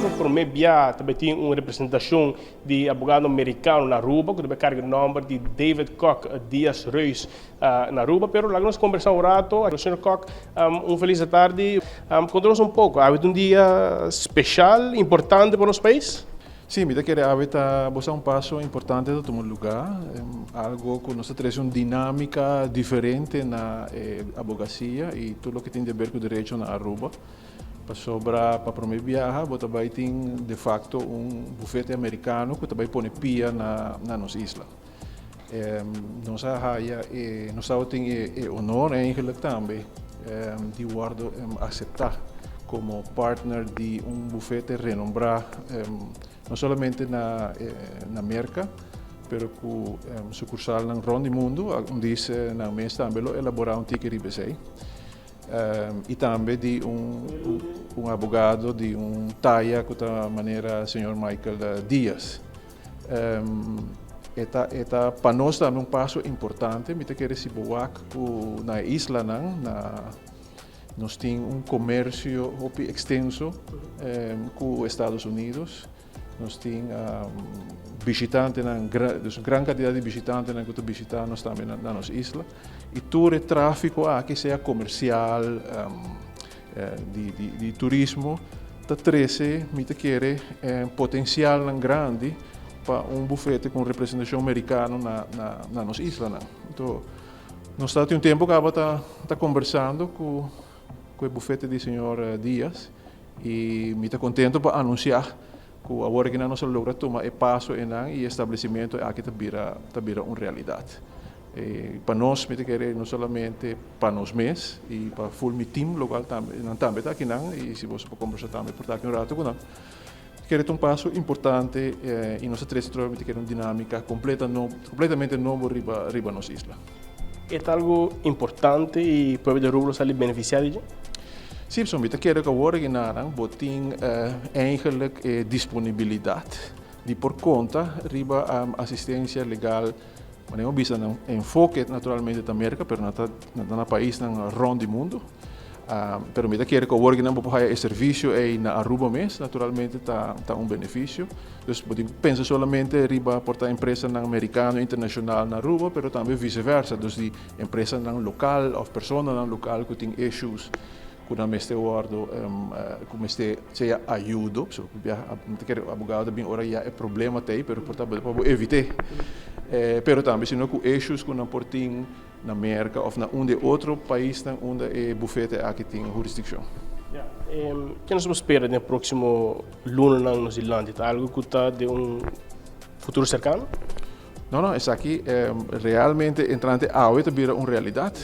Pa prome bia ta bay tin un representacion di abogado Mericano na Aruba cu ta bay carga e nomber di David Kock Diaz Reus na Aruba. Pero laga nos combersa un rato. Señor Kock, un feliz atardi. Conta nos un poco, awe ta un dia special, importante pa nos pais? Sí, mi ta kere awe ta bo sa un paso importante ta tuma luga, algo ku nos ta trese un dinámika diferente na e abogasia i tur loke tin di aber ku derecho na Aruba. Pasobra pa prome biaha bo ta bai tin de facto un bufete americano cu ta bai pone pia na na nos isla. Nos a haya e nos tabatin e e honor eigenlijk tambe di wordo acepta como partner di un bufete renombra no solamente na na Merca pero cu sucursalnan rond di mundo. Un dies nan mes tambe lo elabora un tiki riba esey. I tambe di un un abogado di un taya ku ta manera señor Michael Diaz. E ta e ta pa nos tambe un paso importante. Mi ta kere si bo wak ku na e islanan na nos tin un komersio hopi ekstenso ku Estados Unidos. Nos tin bishitantenan, dus un gran kantidat di bishitantenan ku ta bishitá nos tambe na nos isla. I tur e tráfiko aki, sea komersial, di turismo, ta trese, mi ta kere, potensialnan grandi pa un bufete ku un representashon merikano na nos islanan. Anto, nos ta tin un tempu kaba ta kombersando ku e bufete di señor Diaz. I mi ta contento pa anuncia cu awor aki nan nos a logra tuma e paso einan y e establecimento aki ta bira ta bira un realidad. E pa nos mi ta kere no solamente pa nos mes y pa full mi team locual tambe nan tambe ta akinan y si boso por conversa tambe por ta aki un rato cu nan. Kere ta un paso importante y nos ta trece trobe mi ta kere un dinamica completa no completamente nobo riba riba nos isla. E ta algo importante y pueblo di Aruba lo sali beneficia di dje? Sí, pasobra mi ta kere ku awor aki nanan bo tin eigenlijk e disponibilidat di por konta riba asistensia legal, manera bo bisa nan enfoke naturalmente ta Merka, pero nan ta na paisnan rònt di mundu. Pero mi ta kere ku awor kinan bo por haya e servisio ei na Aruba mes, naturalmente ta ta un benefisio. Dus bo tin ku pensa solamente riba por ta empresanan merikano internashonal na Aruba, pero tambe viseversa, dus di empresanan lokal òf personanan lokal ku tin issues ku nan mester wòrdu ku mester sea ayudo. So mi ta kere abogado ta bin ora ya e problema ta ei, pero por ta pa bo evit'é. Pero tambe sino ku issues ku nan por tin. Na Merka of na un di e otro paisnan unda e bufete aki tin hurisdikshon. Ya, ke nos por spera den e próksimo lunanan nos dilanti? Ta algu ku ta den un futuro serkano? No, no, esaki realmente entrante awe ta bira un realidat.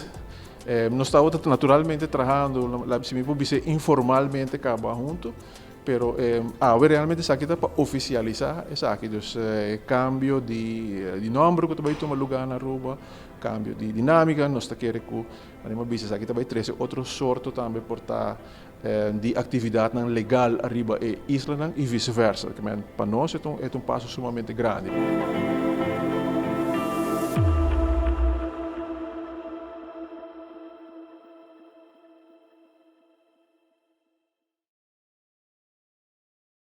Nos tabata naturalmente trahando, si mi por bisa informalmente kaba huntu, pero awe realmente esaki ta pa ofisialisá esaki. Dus e kambio di nòmber ku ta bai tuma lugá na Aruba, Cambio di dinamica, nos ta kere cu manera mi a bisa esaki ta bay trece otro sorto tambe por ta di actividadnan legal ariba e islanan y viceversa. Pa nos e ta un paso sumamente grandi.